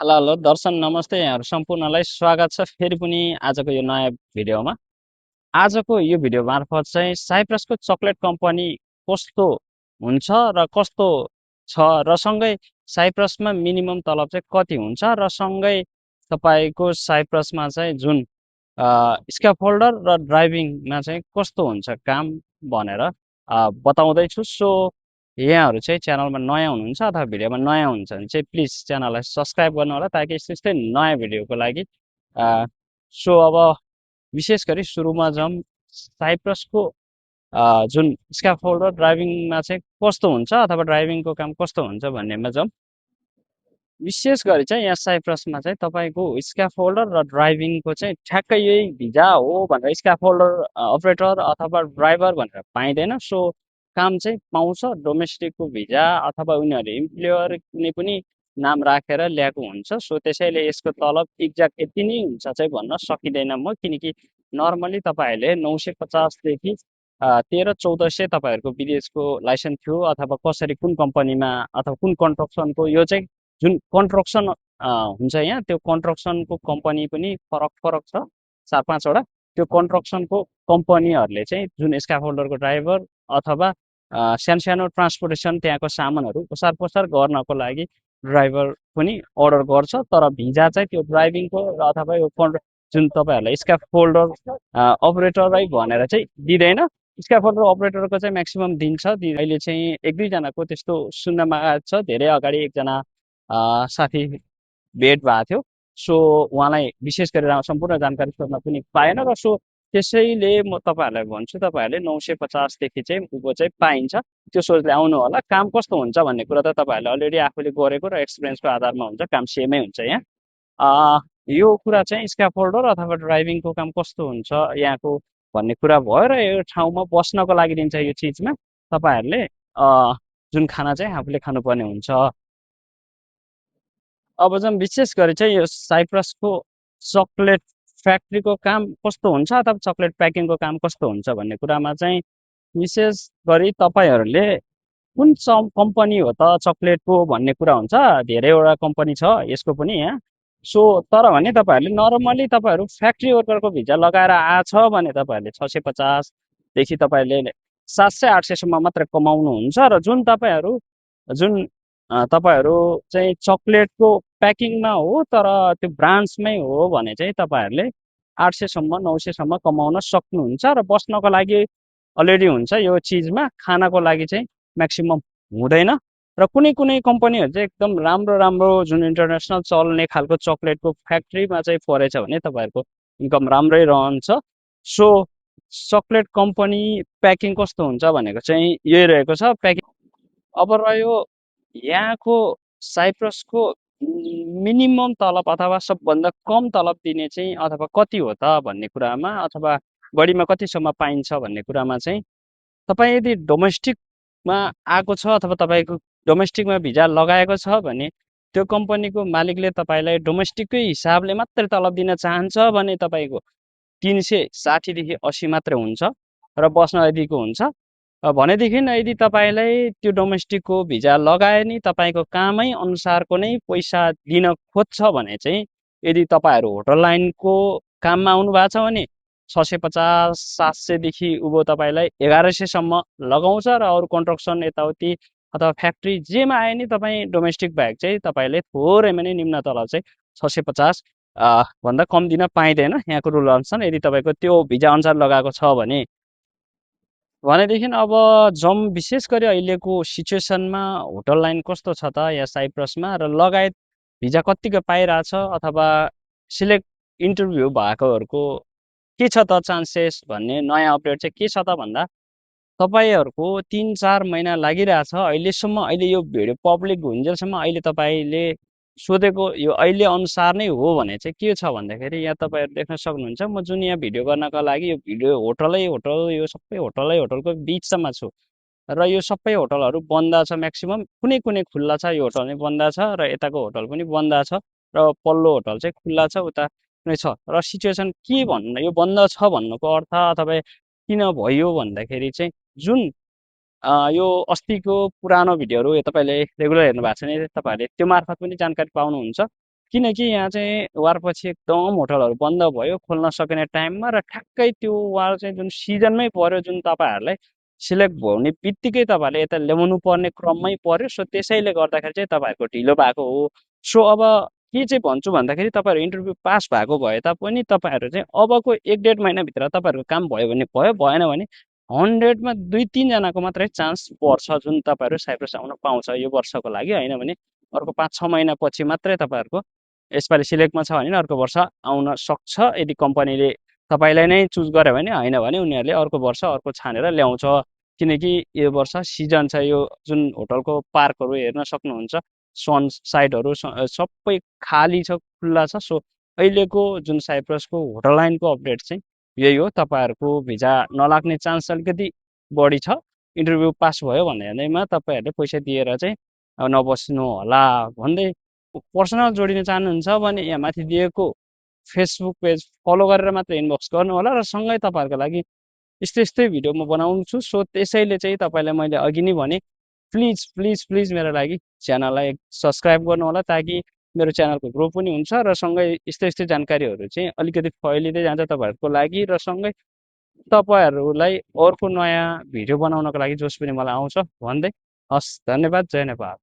Hello hello दर्शन नमस्ते यहाँहरू सम्पूर्णलाई स्वागत छ फेरि पनि आजको यो नयाँ भिडियोमा। आजको यो भिडियो मार्फत चाहिँ साइप्रसको चक्लेट कम्पनी कस्तो हुन्छ र कस्तो छ र सँगै साइप्रसमा मिनिमम तलब चाहिँ कति हुन्छ र सँगै तपाईँको साइप्रसमा चाहिँ जुन स्क्याफोल्डर र ड्राइभिङमा चाहिँ कस्तो हुन्छ काम भनेर बताउँदैछु। सो यहाँहरू चाहिँ च्यानलमा नयाँ हुनुहुन्छ अथवा भिडियोमा नयाँ हुनुहुन्छ भने चाहिँ प्लिज च्यानललाई सब्सक्राइब गर्नु होला ताकि यस्तै यस्तै नयाँ भिडियोको लागि अ, सो अब विशेष गरी सुरुमा जाउँ साइप्रसको जुन स्क्याफोल्डर ड्राइभिङमा चाहिँ कस्तो हुन्छ अथवा ड्राइभिङको काम कस्तो हुन्छ भन्नेमा जाउँ। विशेष गरी चाहिँ यहाँ साइप्रसमा चाहिँ तपाईँको स्क्याफोल्डर र ड्राइभिङको चाहिँ ठ्याक्कै यही भिजा हो भनेर स्क्याफोल्डर अपरेटर अथवा ड्राइभर भनेर पाइँदैन। सो काम चाहिँ पाउँछ डोमेस्टिकको भिजा अथवा उनीहरूले इम्प्लोयर कुनै पनि नाम राखेर ल्याएको हुन्छ। सो त्यसैले यसको तलब एक्ज्याक्ट यति नै हुन्छ चाहिँ भन्न सकिँदैन म, किनकि नर्मली तपाईँहरूले 950देखि 1300-1400 तपाईँहरूको विदेशको लाइसेन्स थियो अथवा कसरी कुन कम्पनीमा अथवा कुन कन्स्ट्रक्सनको यो चाहिँ जुन कन्स्ट्रक्सन हुन्छ यहाँ त्यो कन्स्ट्रक्सनको कम्पनी पनि फरक फरक छ, 4-5वटा। त्यो कन्स्ट्रक्सनको कम्पनीहरूले चाहिँ जुन स्क्याफोल्डरको ड्राइभर अथवा सानो सानो ट्रान्सपोर्टेसन त्यहाँको सामानहरू ओसार पसार गर्नको लागि ड्राइभर पनि अर्डर गर्छ। तर भिजा चाहिँ त्यो ड्राइभिङको अथवा यो जुन तपाईँहरूलाई स्क्याफोल्डर अपरेटरै भनेर चाहिँ दिँदैन। स्क्याफोल्डर अपरेटरको चाहिँ म्याक्सिमम् दिन्छ। अहिले चाहिँ एक दुईजनाको त्यस्तो सुन्नमा आएको छ, धेरै अगाडि एकजना साथी भेट भएको थियो। सो उहाँलाई विशेष गरेर सम्पूर्ण जानकारी सोध्न पनि पाएन र सो त्यसैले म तपाईँहरूलाई भन्छु तपाईँहरूले 950देखि चाहिँ उँभो चाहिँ पाइन्छ। त्यो सोचले आउनु होला। काम कस्तो हुन्छ भन्ने कुरा त तपाईँहरूले अलरेडी आफूले गरेको र एक्सपिरियन्सको आधारमा हुन्छ, काम सेमै हुन्छ यहाँ। यो कुरा चाहिँ स्क्याफोल्डर अथवा ड्राइभिङको काम कस्तो हुन्छ यहाँको भन्ने कुरा भयो र यो ठाउँमा बस्नको लागि दिन्छ यो चिजमा तपाईँहरूले जुन खाना चाहिँ आफूले खानुपर्ने हुन्छ। अब चाहिँ विशेष गरी चाहिँ यो साइप्रसको चक्लेट फ्याक्ट्रीको काम कस्तो हुन्छ अथवा चक्लेट प्याकिङको काम कस्तो हुन्छ भन्ने कुरामा चाहिँ विशेष गरी तपाईँहरूले कुन कम्पनी हो त चक्लेटको भन्ने कुरा हुन्छ। धेरैवटा कम्पनी छ यसको पनि यहाँ। सो तर भने तपाईँहरूले नर्मली तपाईँहरू फ्याक्ट्री वर्करको भिजा लगाएर आछ भने तपाईँहरूले 650देखि तपाईँहरूले 700-800सम्म मात्रै कमाउनुहुन्छ र जुन तपाईँहरू जुन तपाईँहरू चाहिँ चक्लेटको प्याकिङमा हो तर त्यो ब्रान्चमै हो भने चाहिँ तपाईँहरूले 800सम्म 900सम्म कमाउन सक्नुहुन्छ र बस्नको लागि अलरेडी हुन्छ यो चिजमा। खानाको लागि चाहिँ म्याक्सिमम हुँदैन र कुनै कुनै कम्पनीहरू चाहिँ एकदम राम्रो राम्रो जुन इन्टरनेसनल चल्ने खालको चक्लेटको फ्याक्ट्रीमा चाहिँ परेछ भने तपाईँहरूको इन्कम राम्रै रहन्छ। सो चक्लेट कम्पनी प्याकिङ कस्तो हुन्छ भनेको चाहिँ यही रहेको छ प्याकिङ। अब रह्यो यहाँको साइप्रसको मिनिमम तलब अथवा सबभन्दा कम तलब दिने चाहिँ अथवा कति हो त भन्ने कुरामा अथवा बढीमा कतिसम्म पाइन्छ भन्ने कुरामा चाहिँ तपाईँ यदि डोमेस्टिकमा आएको छ अथवा तपाईँको डोमेस्टिकमा भिजा लगाएको छ भने त्यो कम्पनीको मालिकले तपाईँलाई डोमेस्टिककै हिसाबले मात्रै तलब दिन चाहन्छ भने तपाईँको 360देखि 80 मात्रै हुन्छ र बस्न यदिको हुन्छ। भनेदेखि यदि तपाईँलाई त्यो डोमेस्टिकको भिजा लगाए नि तपाईँको कामै अनुसारको नै पैसा दिन खोज्छ भने चाहिँ यदि तपाईँहरू होटल लाइनको काममा आउनु भएको छ भने 650-700देखि उँभो तपाईँलाई 1100सम्म लगाउँछ र अरू कन्स्ट्रक्सन यताउति अथवा फ्याक्ट्री जेमा आए नि तपाईँ डोमेस्टिक बाहेक चाहिँ तपाईँले थोरैमा नै निम्न तलब चाहिँ 650 भन्दा कम दिन पाइँदैन यहाँको रुल अनुसार, यदि तपाईँको त्यो भिजा अनुसार लगाएको छ भने। भनेदेखि अब जम विशेष गरी अहिलेको सिचुएसनमा होटल लाइन कस्तो छ त यहाँ साइप्रसमा र लगायत भिजा कतिको पाइरहेछ अथवा सिलेक्ट इन्टरभ्यू भएकोहरूको के छ त चान्सेस भन्ने नयाँ अपडेट चाहिँ के छ त भन्दा तपाईँहरूको 3-4 महिना लागिरहेछ अहिलेसम्म। अहिले यो भिडियो पब्लिक हुन्जेलसम्म अहिले तपाईँले सोधेको यो अहिले अनुसार नै हो भने चाहिँ के छ भन्दाखेरि यहाँ तपाईँहरू देख्न सक्नुहुन्छ म जुन यहाँ भिडियो गर्नको लागि यो भिडियो होटलै होटल यो सबै होटलै होटलको बिचसम्म छु र यो सबै होटलहरू बन्द छ। म्याक्सिमम् कुनै कुनै खुल्ला छ, यो होटल नै बन्द छ र यताको होटल पनि बन्द छ र पल्लो होटल चाहिँ खुल्ला छ, उता नै छ। र सिचुएसन के भन्नु यो बन्द छ भन्नुको अर्थ अथवा किन भयो भन्दाखेरि चाहिँ जुन यो अस्तिको पुरानो भिडियोहरू तपाईँले रेगुलर हेर्नु भएको छ भने तपाईँहरूले त्यो मार्फत पनि जानकारी पाउनुहुन्छ। किनकि यहाँ चाहिँ वारपछि एकदम होटलहरू बन्द भयो खोल्न सकिने टाइममा र ठ्याक्कै त्यो वार चाहिँ जुन सिजनमै पर्यो जुन तपाईँहरूलाई सिलेक्ट हुने बित्तिकै तपाईँहरूले यता ल्याउनु पर्ने क्रममै पर्यो सो त्यसैले गर्दाखेरि चाहिँ तपाईँहरूको ढिलो भएको हो सो अब के चाहिँ भन्छु भन्दाखेरि तपाईँहरू इन्टरभ्यू पास भएको भए तापनि तपाईँहरू चाहिँ अबको 1-1.5 महिनाभित्र तपाईँहरूको काम भयो भने भयो भएन भने 100मा 2-3जनाको मात्रै चान्स पर्छ जुन तपाईँहरू साइप्रस आउन पाउँछ यो वर्षको लागि होइन भने अर्को 5-6 महिनापछि मात्रै तपाईँहरूको यसपालि सिलेक्टमा छ भने अर्को वर्ष आउन सक्छ यदि कम्पनीले तपाईँलाई नै चुज गर्यो भने होइन भने उनीहरूले अर्को वर्ष अर्को छानेर ल्याउँछ किनकि यो वर्ष सिजन छ यो जुन होटलको पार्कहरू हेर्न सक्नुहुन्छ सन साइडहरू सबै खाली छ खुल्ला छ सो अहिलेको जुन साइप्रसको होटल लाइनको अपडेट चाहिँ यही हो तपाईँहरूको भिजा नलाग्ने चान्स अलिकति बढी छ इन्टरभ्यू पास भयो भन्दैमा तपाईँहरूले पैसा दिएर चाहिँ नबस्नु होला भन्दै पर्सनल जोडिन चाहनुहुन्छ भने यहाँ माथि दिएको फेसबुक पेज फलो गरेर मात्र इनबक्स गर्नु होला र सँगै तपाईँहरूको लागि यस्तै यस्तै भिडियो म बनाउँछु सो त्यसैले चाहिँ तपाईँलाई मैले अघि नै भने प्लिज प्लिज प्लिज मेरो लागि च्यानललाई सब्सक्राइब गर्नु होला ताकि मेरो च्यानलको ग्रो पनि हुन्छ र सँगै यस्तै यस्तै जानकारीहरू चाहिँ अलिकति फैलिँदै जान्छ तपाईँहरूको लागि र सँगै तपाईँहरूलाई अर्को नयाँ भिडियो बनाउनको लागि जोस पनि मलाई आउँछ भन्दै हस् धन्यवाद जय नेपाल।